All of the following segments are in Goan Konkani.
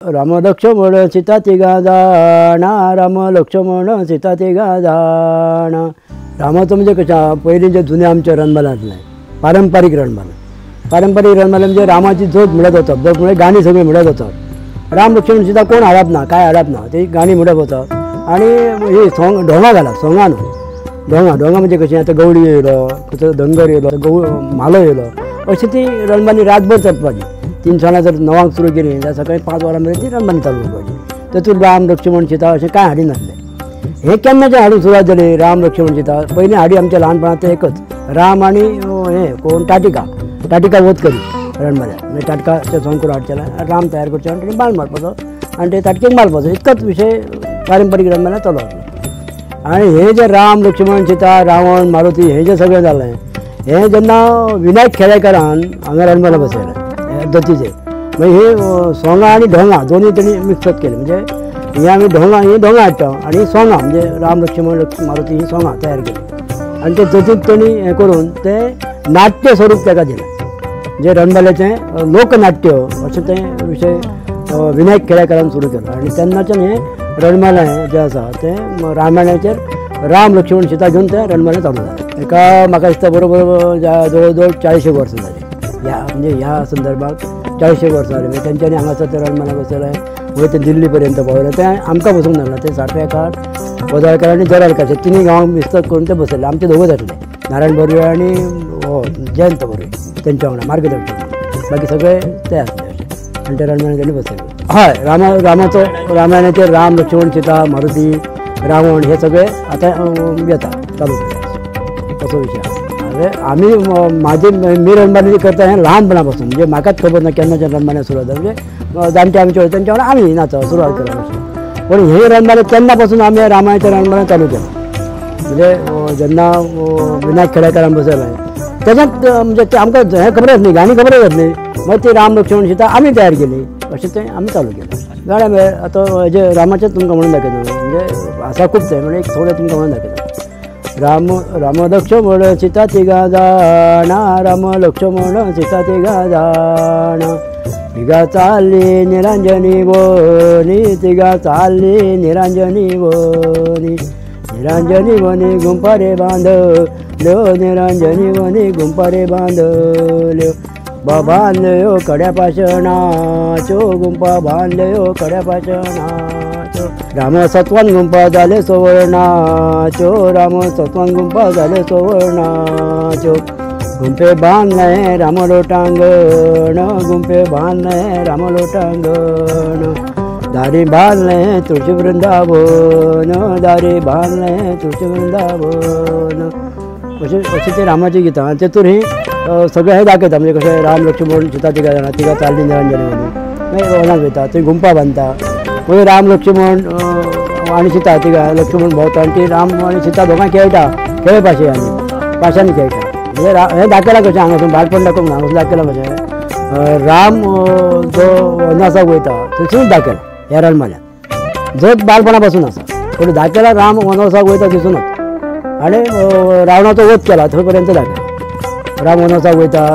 राम लक्ष्मण सीता तिगा जाणा, राम लक्ष्मण सीता तिगा जाणा। रामाचो म्हणजे कशें पयलीं जे जुने आमचे रणमालें आसलें पारंपारीक रणमालें, पारंपारीक रणमालें म्हणजे रामाची जोत म्हणत वचप, जोत म्हणजे गाणी सगळीं म्हणत वचप। राम लक्ष्मण सीता कोण हाडप ना, कांय हाडप ना, ती गाणी म्हणत वचप। आनी ही सोंग ढोंगा घालप, सोंगां न्हू ढोंगा, ढोंगा म्हणजे कशें आतां गवळी येयलो, कसो धनगर येयलो, गव म्हालो येयलो, अशी ती रणमाली रातभर चलपाची। तिनसांजा जर 9 सुरू केली जाल्यार सकाळी 5 वरां मेरेन ती रणमाली चालू उरपाची। तातूंत राम लक्ष्मण सीता अशें कांय हाडिनासलें। हें केन्नाच्यान हाडूंक सुरवात जाली राम लक्ष्मण सीता? पयलीं हाडी आमच्या ल्हानपणांत तें एकच राम आनी हें कोण टाटिका, टाटिका वध करी रणमाल्यार, म्हणजे टाटकाचें सोंग करून हाडचें, राम तयार करचें आनी तेणी बाण मारपाचो आनी ते ताटकेक मारपाचो, इतकोच विशय पारंपारीक रणमाल्यार चालू आसलो। आनी हें जें राम लक्ष्मण सीता रावण मारुती हें जें सगळें जालें, हें जेन्ना विनायक खेडेकरान हांगा रणमाला बसयलें दतीचेर, मागीर ही सोंगां आनी ढोंगां दोनूय तेणी मिक्सअप केली। म्हणजे हे आमी ढोंगां, ही ढोंगां हाडटा आनी सोंगां म्हणजे राम लक्ष्मण मारुती ही सोंगां तयार केली आनी ते जतीक तेणी हें करून तें नाट्य स्वरूप ताका दिलें, म्हणजे रणमाल्याचें लोकनाट्य अशें तें विशय विनायक खेडेकरान सुरू केलो। आनी तेन्नाच्यान हें रणमालें जें आसा तें रामायणाचेर राम लक्ष्मण सीता घेवन तें रणमालें चालू जालें। एका म्हाका दिसता बरोबर जवळ जवळ 40 वर्सां जालीं ह्या, म्हणजे ह्या संदर्भात 40 वर्सां जालीं। म्हणजे तेंच्यांनी हांगासर तें रणमालें बसयलें, वयर तें दिल्ली पर्यंत पावयलें, तें आमकां बसूंक नासलें, तें साटवेकार वजाळकार आनी जराळकार अशें तिनूय गांवांक मिस्तक करून तें बसयलें। आमचे दोगूच आसले, नारायण बर्वे आनी हो जयंत बर्वे, तेंच्या वांगडा मार्गदर्शक, बाकी सगळे ते आसले अशें। आनी तें रणमालें तेणी बसयलें। हय, रामाचो रामायणाचेर राम लक्ष्मण सीता मारुती रावण हे सगळे आतां येता चालू असो विशय आसा। आमी म्हाजे मी रणमालें करता हें ल्हानपणा पासून, म्हणजे म्हाकाच खबर ना केन्नाच्यान रणमालें सुरवात जाली, म्हणजे जाणटे आमचे तेंच्या वांगडा आमी नाच सुरवात केला अशें। पूण हें रणमालें तेन्ना पासून आमी रामायणाचें रणमालें चालू केलां। म्हणजे जेन्ना विनायक खेडेकरान बसयलें तेज्यात म्हणजे तें आमकां हें खबरच न्ही, गाणी खबरच आसली, मागीर ती राम लक्ष्मण सीता आमी तयार केली, अशें तें आमी चालू केलें। गाण्या म्हळ्यार आतां हेजें रामाचें तुमकां म्हणून दाखयता, म्हणजे आसा खूब तें, म्हणजे एक थोडें तुमकां म्हणून दाखयता। राम राम लक्ष्मण सीता तिगा जाणा, राम लक्ष्मण सीता तिगा जाणा, तिगा चालली निरांजनी वनी, तिगा चालली निरांजनी वनी, निरांजनी वनी गुंपारे बांदल्यो, निरांजनी वनी गुंपारे बांदल्यो, बांदल्यो कड्या पाशणाच्यो, गुंपा बांदल्यो कड्या पाशणाच्यो, राम सत्वान गुंपा जाले सुवर्णाच्यो, राम सत्वान गुंपा जाले सुवर्णाच्यो, गुंपे बांदले राम लोटांगण, गुंपे बांदले राम लोटांगण, दारी बांदले तुळशी वृंदावन, दारी बांदले तुळशी वृंदावन, अशें अशें तें रामाचीं गितां। आनी तेतूर हीं सगळें हें दाखयता, म्हणजे कशें राम लक्ष्मण सीता तिगा जाणा, तिगा चालली निरांजनी वनी, मागीर वनाक वयता थंय गुंपा बांदता, मागीर राम लक्ष्मण आनी सीता तिगा लक्ष्मण भोंवता आनी ती राम आनी सीता दोगांय खेळटा, खेळ पाशे आनी पाशांनी खेळटा। म्हणजे हें दाखयलां कशें हांगासून बालपण दाखोवंक ना, हांगासून दाखयलां कशें राम जो वनवासाक वयता थंयसूनच दाखयलां ह्या रणमाल्यान, जत बालपणा पासून आसा, पूण दाखयलां राम वनवासाक वयता थंयसूनच, आनी रावणाचो वध केला थंय पर्यंत दाखयला। राम वनवासाक वयता,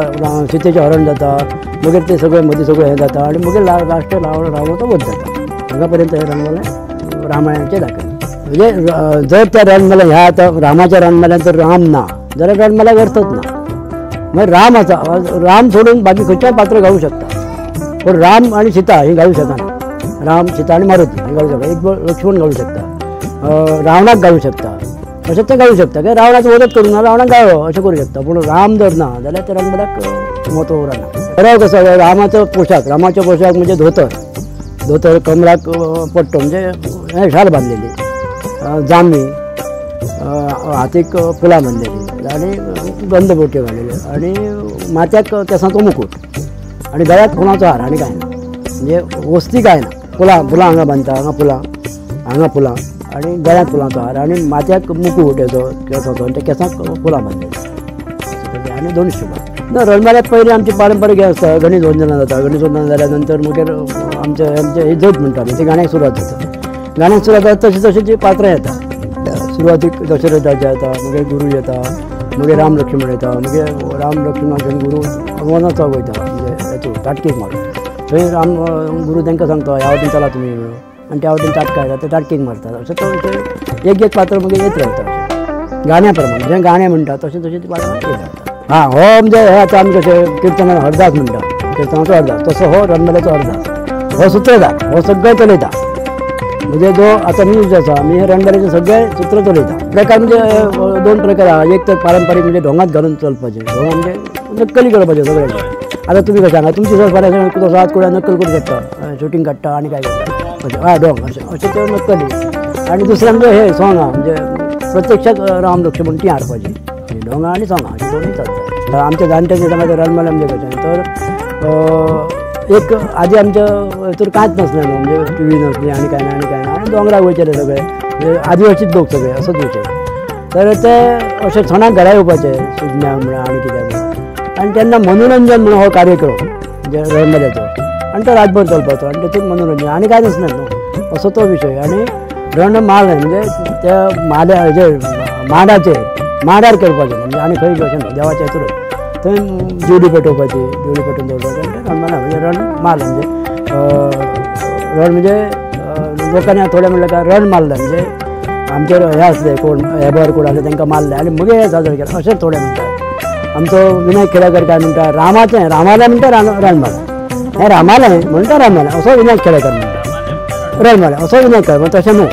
सीतेचें हरण जाता, मागीर तें सगळें मदीं सगळें हें जाता आनी मागीर लास्ट रावणाचो वध जाता, हांगा पर्यंत हें रणमालें रामायणाचें दाखयलां। म्हणजे जर त्या रणमाल्यान ह्या आतां रामाच्या रणमाल्यान जर राम ना जाल्यार रणमाल्याक अर्थच ना। मागीर राम आसा, राम सोडून बाकी खंयच्याय पात्र घालूं शकता, पूण राम आनी सीता ही घालूं शकना, राम सीता आनी मारुती ही घालूं शकता, एक लक्ष्मण घालूं शकता, रावणाक घालूं शकता, अशें तें घालूं शकता, कित्याक रावणाचो वधच करूं ना, रावणाक गाळो अशें करूं शकता, पूण राम जर ना जाल्यार त्या रणमाल्याक म्हत्व उरना। बरो कसो रामाचो पोशाक, रामाचो पोशाक म्हणजे धोतर, धोतर कमराक पट्टो म्हणजे हें शाल बांदलेली, जांबी, हातीक फुलां बांदलेली आनी गंध बोट्यो घालेल्यो आनी माथ्याक केंसांचो मुकूट आनी गळ्याक फुलांचो हार आनी कांय ना, म्हणजे वस्ती कांय ना, फुलां फुलां हांगा बांदता, हांगा फुलां, हांगा फुलां आनी गळ्यांत फुलांचो हार आनी माथ्याक मुकूट हेजो केंसाचो आनी त्या केंसाक फुलां बांदलेली आनी दोन शुभां ना। रणमाल्यात पयलीं आमची पारंपारीक हें आसता, गणेश वंदना जाता, गणेश वंदना जाल्या नंतर मागीर आमचें आमचें ही जत म्हणटा आमी, ती गाण्याक सुरवात जाता, गाण्याक सुरवात जाता तशी तशी ती पात्रां येता, सुरवातीक दशरथ राजा येता, मागीर गुरू येता, मागीर राम लक्ष्मण येता, मागीर राम लक्ष्मण गुरू वनवासाक वयता, म्हणजे हेतून ताटकेक मारून, थंय राम गुरू तांकां सांगता ह्या वटेन चला तुमी म्हणून आनी त्या वटेन ताटकां येता ते ताटकेक मारतात. अशें तो एक एक पात्र मागीर येत रावता अशें गाण्या प्रमाण जें गाणें म्हणटा तशें तशें तीं पात्रां येत रावता. हां, हो म्हणजे हे आतां आमी कशें किर्तनान हरदास म्हणटा, किर्तनाचो हरदास, तसो हो रणमाल्याचो हरदास, हो सुत्रधार, हो सगळें चलयता. म्हणजे जो आतां मी जो आसा आमी हे रणमाल्याचे सगळे सूत्र चलयता. प्रकार म्हणजे दोन प्रकार आहा. एक तर पारंपारीक म्हणजे ढोंगात घालून चलपाचें, ढोंगा म्हणजे नक्कली करपाचें सगळ्यांचें. आतां तुमी कशें हांगा तुमची सर फाल्यां सात कुड्या नक्कल करूं शकता, शुटींग काडटा आनी काय करता अशें, हय ढोंग अशें अशें ते नक्कली. आनी दुसरें म्हणजे हे सोंगां म्हणजे प्रत्यक्षात राम लक्ष्मण ती हाडपाची, ढोंगां आनी सोंगां अशें दोनूय चलता. आमच्या जाणट्यांच्या समाजात रणमाले म्हणजे कशें तर एक आदी आमच्या हितूर कांयच नासलें न्हू, म्हणजे टी व्ही नासली आनी कांय ना आनी कांय ना, आनी दोंगराक वयताले सगळे म्हणजे आदिवासीच लोक सगळे असोच विशय. तर ते अशे सणाक घरा येवपाचे शिगम्याक म्हणा आनी कित्याक म्हणा, आनी तेन्ना मनोरंजन म्हणून हो कार्यक्रम म्हणजे रणमाल्याचो आनी तो रातभर चलपाचो आनी तेतून मनोरंजन आनी कांय नासलें न्हू, असो तो विशय. आनी रणमाल म्हणजे त्या माल्या हेजेर मांडाचेर मांडार करपाचें म्हणजे आनी खंय अशें न्हू, देवाच्या हितूरच थंय दिवली पेटोवपाची, दिवली पेटोवन दवरपाची आनी रणमाला म्हणजे रणमाल म्हणजे रण म्हणजे लोकांनी थोडे म्हणलें काय रण मारलें म्हणजे आमचेर हे आसले कोण हेबर कोण आसले तांकां मारले आनी मगीर हें सादर केलें अशें थोडे म्हणटात. आमचो विनायक खेडेकर काय म्हणटा, रामाचें रामालें म्हणटा रणमालें, हें रामालें म्हणटा रामालें असो विनायक खेडेकर म्हणटा, रणमालें असो विनायक खेडेकर. तशें न्हू,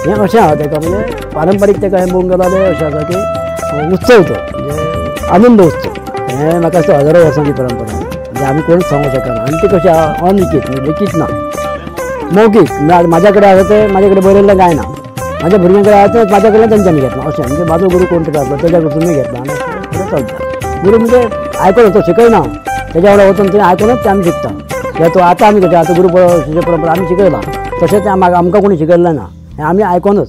हें अशें आहा ताका म्हणजे पारंपारीक ताका हें पळोवंक गेलो जाल्यार अशें आसा की उत्सव तो म्हणजे आनंद उत्सव. हें म्हाका दिसता हजारो वर्सांची परंपरा म्हणजे आमी कोणूच सांगूंक शकना. आनी ती कशी आहा अलिखीत म्हणजे लिखीत ना, मौखीक. म्हाज्या कडेन आसा तें म्हाजे कडेन बरयल्लें कांय ना, म्हाज्या भुरग्यां कडेन आसा तें म्हाज्या कडल्यान तेंच्यांनी घेतलां अशें. म्हणजे म्हाजो गुरू कोण तरी आसलो तेज्या कडसून घेतला आनी अशें चलता. गुरू म्हणजे आयकून तो शिकयना, तेज्या वांगडा वचून थंय आयकुनूच तें आमी शिकता. कित्याक तो आतां आमी कशें आतां गुरू शिश्य परंपरा आमी शिकयला, तशें तें आमकां कोणी शिकयल्लें ना, हें आमी आयकुनूच.